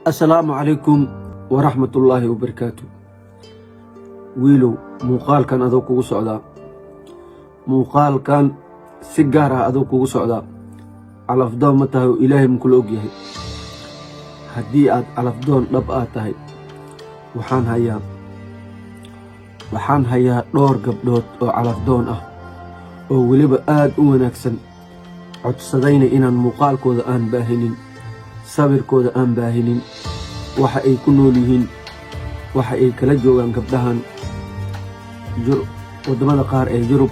Assalaamu calaykum waraxmatullaahi wabarakaatu. Wiilow, muuqaalkan adoo kugu socdaa, muuqaalkan si gaar ah adoo kugu socdaa. Calafdoon ma tahay oo Ilaahay makula og yahay? Haddii aad calafdoon dhab aad tahay, waxaan hayaa dhowr gabdhood oo calafdoon ah oo weliba aad u wanaagsan, codsadayna inaan muuqaalkooda aan baahinin, sawirkooda aan baahinin. Waxa ay ku nool yihiin, waxa ay kala joogaan gabdhahan waddamada qaar ee Yurub,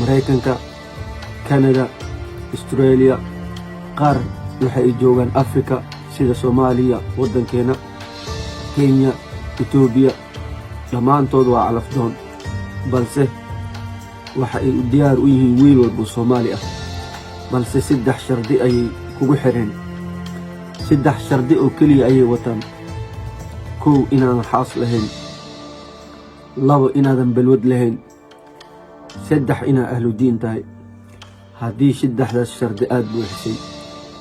Maraykanka, Kanada, Australia. Qaar waxa ay joogaan Afrika, sida Soomaaliya, waddankeena Kenya, Etoobiya. Dhammaantood waa calafdoon, balse waxa ay diyaar u yihiin wiil walba Soomaali ah. Balse saddex shardi ayay kugu xireen, saddex shardi oo keliya ayay wataan. Kow, inaadan xaas lahayn. Labo, inaadan balwad lahayn. Saddex, inaad ahludiin tahay. Haddii saddexdaas shardi aad buuxisay,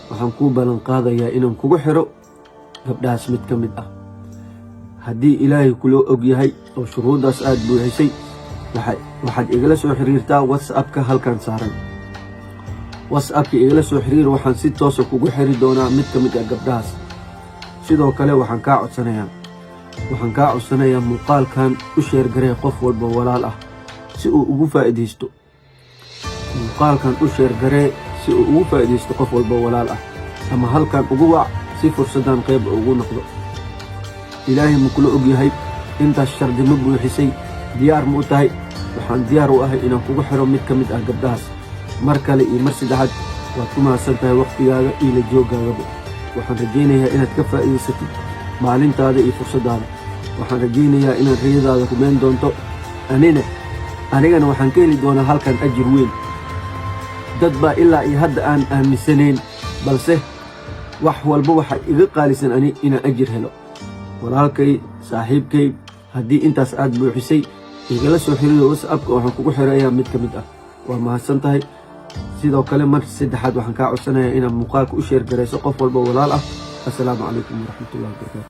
waxaan kuu ballan qaadayaa inaan kugu xiro gabdhahaas mid ka mid ah. Haddii Ilaahay kula og yahay oo shuruuddaas aad buuxisay, waxaad igala soo xiriirtaa WhatsAppka halkan saaran. WhatsAppka igala soo xiriir, waxaan si toosa kugu xiri doonaa mid ka mid ah gabdhahaas. Sidoo kale waxaan kaa codsanayaa muuqaalkan u share garee qof walba walaal ah si uu ugu faa'iidaysto. Muuqaalkan u share garee si uu ugu faa'iidaysto qof walba walaal ah, ama halkan ugu wac si fursaddan qayb ugu noqdo. Ilaahay ma kula og yahay? Intaas shardi ma buuxisay? Diyaar ma u tahay? Waxaan diyaar u ahay inaan kugu xiro mid ka mid ah gabdhahaas. Mar kale iyo mar saddexaad, waad ku mahadsan tahay wakhtigaaga iyo la jooggaagaba. Waxaan rajaynayaa inaad ka faa'iidaysatid maalintaada iyo fursaddaada. Waxaan rajaynayaa inaad riyadaada rumayn doonto. Anigana waxaan ka heli doonaa halkan ajir weyn. Dad baa ilaa iyo hadda aan aaminsanayn, balse wax walba waxaa iga qaalisan ani inaan ajir helo. Walaalkay, saaxiibkay, haddii intaas aad buuxisay, igala soo xiriiro WhatsAppka. Waxaan kugu xirayaa mid ka mid ah. Waa mahadsan tahay. Sidoo kale, mar saddexaad, waxaan kaa codsanayaa inaad muuqaalka u share garayso qof walba walaal ah. Assalaamu calaykum waraxmatullahi wabarakatu.